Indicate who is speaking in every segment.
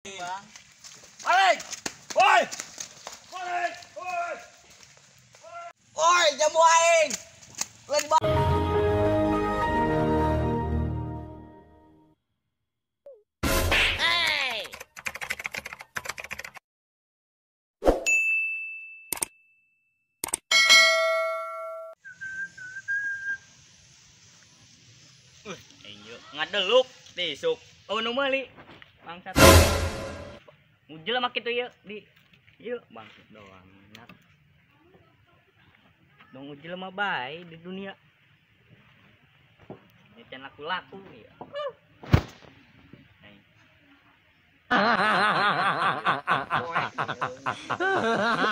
Speaker 1: Bang.
Speaker 2: Balik. Woi. Balik. Woi.
Speaker 1: Woi, jamu aing. Lain
Speaker 3: Hey.
Speaker 1: Ayo ngadeluk tisuk. Oh nu meuli. Bangsat. Mujel mah kitu ieu di ieu bangsat doang. Dong ujel mah bae di dunia. Ini can laku-laku ya.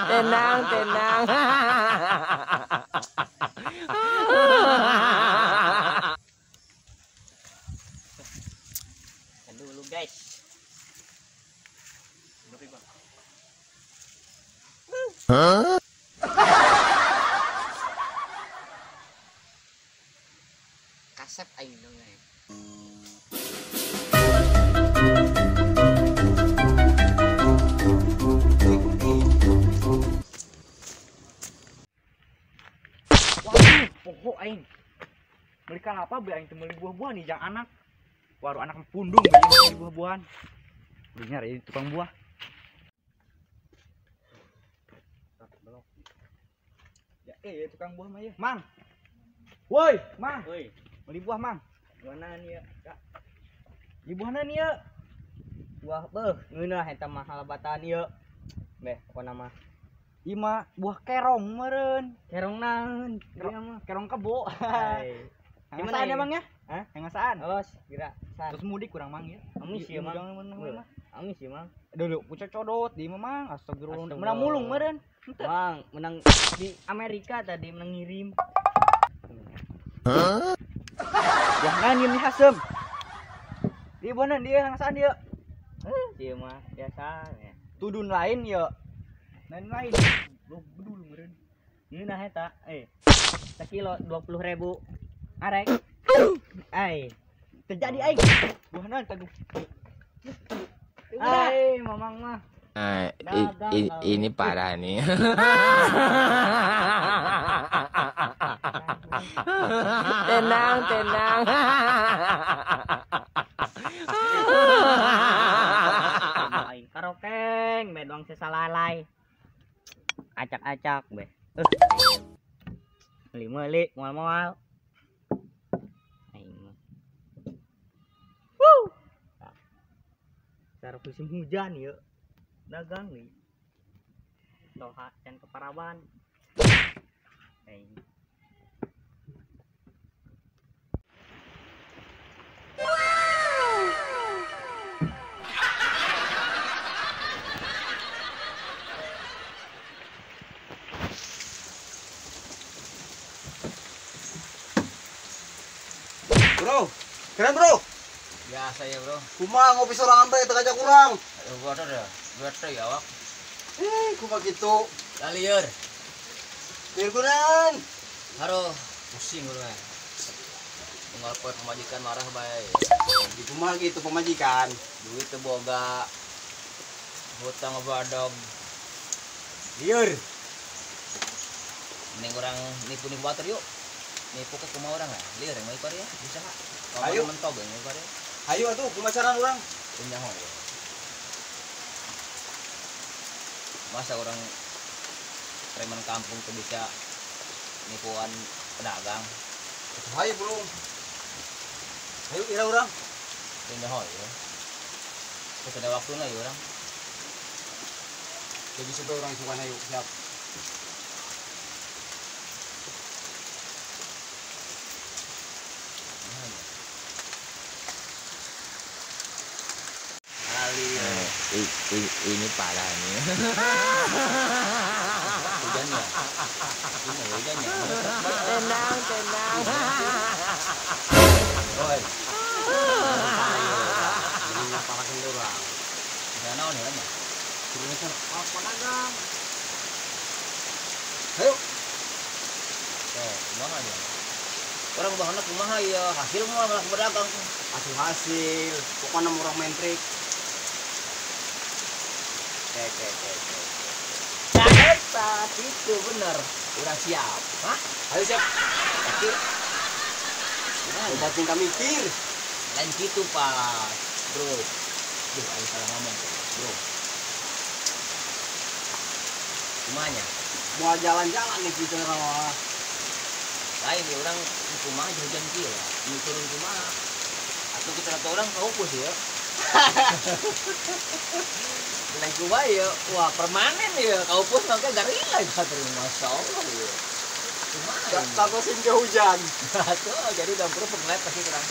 Speaker 3: Tenang, tenang.
Speaker 1: Dulu guys.
Speaker 3: Huh?
Speaker 1: Kasep aing dong eh.
Speaker 2: Waduh, poho aing. Beli apa be aing teu meuli buah-buahan nih jang anak. Waduh anak pundung beli buah-buahan. Beli nyari tukang buah. Ya tukang buah mah ya. Mang. Woi, Mang.
Speaker 1: Woi,
Speaker 2: beli buah, Mang.
Speaker 1: Mana nih ya, Kak?
Speaker 2: Di buahna nih ya.
Speaker 1: Buah beuh, ngeunah eta mah halabatan ieu. Beh, pokona mah.
Speaker 2: Ieu mah buah kerong meureun.
Speaker 1: Kerong naon?
Speaker 2: Kerong kebo.
Speaker 1: Gimana
Speaker 2: ya, Bang ya?
Speaker 1: Hah?
Speaker 2: Ngasaan?
Speaker 1: Awas, gerak.
Speaker 2: Terus mudik kurang Mang ya.
Speaker 1: Amis ya, Mang. Amis ya, Mang.
Speaker 2: Dulu pucuk codot di mah, Mang. Astagfirullah. Menang mulung meureun.
Speaker 1: Mang, menang di Amerika tadi menang ngirim.
Speaker 3: Hah?
Speaker 2: Buah naon ieu hasem? Di buah naon dia ngasaan dia?
Speaker 1: Ieu mah biasa ya.
Speaker 2: Tudun lain ya. Lain-lain. Lu bedul meureun.
Speaker 1: Ngeunah eta, Sekilo 20.000. Arek. Ai.
Speaker 2: Terjadi aing. Buah naon taduh.
Speaker 1: Ai, mamang mah.
Speaker 3: Ini parah nih. Tenang, tenang.
Speaker 1: Aing karokeng, be doang sesalalai. Acak-acak be. Meuli-meuli, moal-moal. Aing mah. Wuh. Cara musim hujan yeuh. Dagang nih. Toha can keparawan. Aing.
Speaker 4: Bro, keren bro.
Speaker 5: Biasa ya bro.
Speaker 4: Kumaha ngopi sorangan bae teu ngajak urang.
Speaker 5: Aduh, gua ada. Gua ya awak.
Speaker 4: Kumaha kitu?
Speaker 5: Lalieur.
Speaker 4: Lieur kunaon?
Speaker 5: Haruh, pusing gua. Unggal poe pemajikan marah bae.
Speaker 4: Di kumaha kitu pemajikan?
Speaker 5: Duit teu boga. Hutang badog.
Speaker 4: Lieur.
Speaker 5: Mending urang nipu-nipu batur yuk. Nipu ke kumaha urang ya? Lieur yang mau ya? Bisa enggak?
Speaker 4: Ayo
Speaker 5: mentok yang mau ya?
Speaker 4: Ayo atuh kumaha cara urang?
Speaker 5: Nyaho ya. Masa orang preman kampung tuh bisa nipuan pedagang?
Speaker 4: Ayo belum. Ayo ira urang.
Speaker 5: Nyaho ya. Terus ada waktuna ya urang.
Speaker 4: Jadi sudah orang sukan ayo siap.
Speaker 3: Ini parah nih.
Speaker 5: Hujannya. Ini hujannya.
Speaker 3: Tenang, tenang.
Speaker 4: Oi. Ini ngapalakeun urang.
Speaker 5: Bisa naon ya, Bang?
Speaker 4: Turunkan apa dagang. Ayo.
Speaker 5: Tuh, kumaha ya? Orang bahana kumaha ya, hasil mah malah berdagang.
Speaker 4: Hasil hasil, pokoknya urang main trik.
Speaker 5: Oke. Nah, itu bener. Udah siap. Hah?
Speaker 4: Ayo siap.
Speaker 5: Oke.
Speaker 4: Obatin kami mikir.
Speaker 5: Lain gitu, Pak. Bro. Duh, ayo salah ngomong, bro. Kumanya?
Speaker 4: Mau jalan-jalan nih kita rawa.
Speaker 5: Lain ya orang kumaha hujan kieu ya. Ini turun kumaha. Atau kita rata orang kaupus ya. Lain kumaha ya. Wah, permanen ya. Kaupus maka garing lah ya. Masya Allah ya. Kumaha.
Speaker 4: Takut sing hujan.
Speaker 5: Tuh, jadi udah perlu pengelap pasti kurang.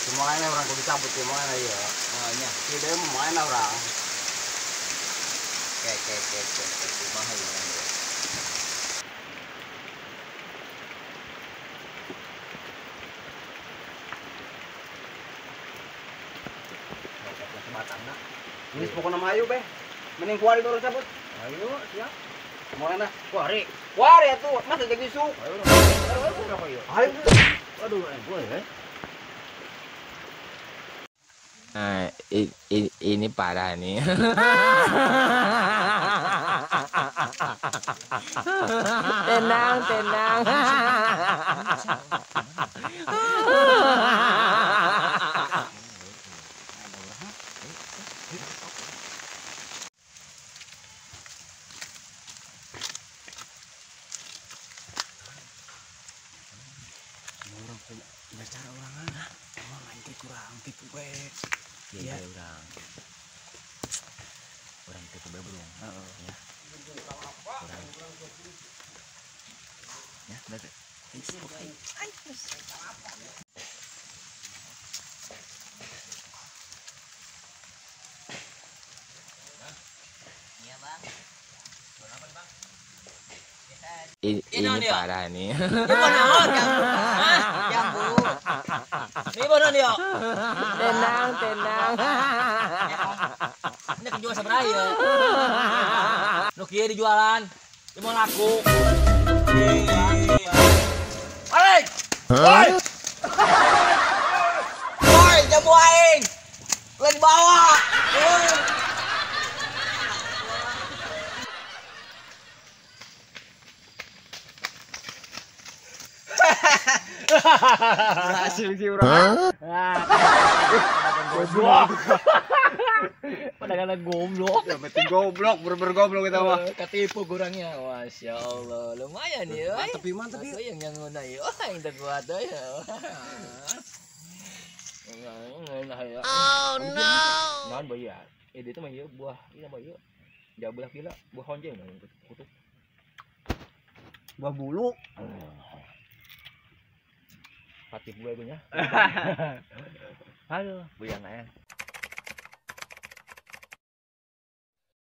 Speaker 4: Semuanya orang kudu cabut semuanya ya.
Speaker 5: Oh nya.
Speaker 4: Tidak main orang.
Speaker 5: Oke, kumaha ya orang ya.
Speaker 4: Ini pokoknya mah ayo beh. Mending kuari baru cabut.
Speaker 2: Ayo, siap.
Speaker 4: Mau enak?
Speaker 2: Kuari.
Speaker 4: Kuari atuh, masa jadi isuk.
Speaker 2: Ayo.
Speaker 4: Ayo.
Speaker 2: Aduh, gue ya.
Speaker 3: Nah, ini parah nih.
Speaker 6: Tenang, tenang.
Speaker 4: Orang cara orang emang anjir kurang tipu gue.
Speaker 5: Iya, orang. Orang tipu gue belum. Ya. Orang. Ya, bener. Iya, Bang. Bang?
Speaker 3: Ini parah nih.
Speaker 5: Jambu. Ini bono dia.
Speaker 6: Tenang, tenang.
Speaker 5: Ini kejual sabaraha ya? Nu kieu dijualan. Ieu mau laku. Balik. Woi. Woi, jambu aing. Lain dibawa.
Speaker 2: Berhasil sih orang. Goblok. Padahal goblok.
Speaker 4: Ya penting goblok, bergoblok kita mah.
Speaker 5: Ketipu kurangnya. Masya Allah, lumayan ya.
Speaker 4: Mantep, mantep.
Speaker 5: Yang nguna ya, yang terbuat ya.
Speaker 6: Oh no.
Speaker 5: Naon bayar? Itu mah ieu buah, ieu mah ieu. Jabulah gila, buah honjeng kutuk.
Speaker 4: Buah bulu.
Speaker 5: Hati gue nya. Aduh, buyang aja.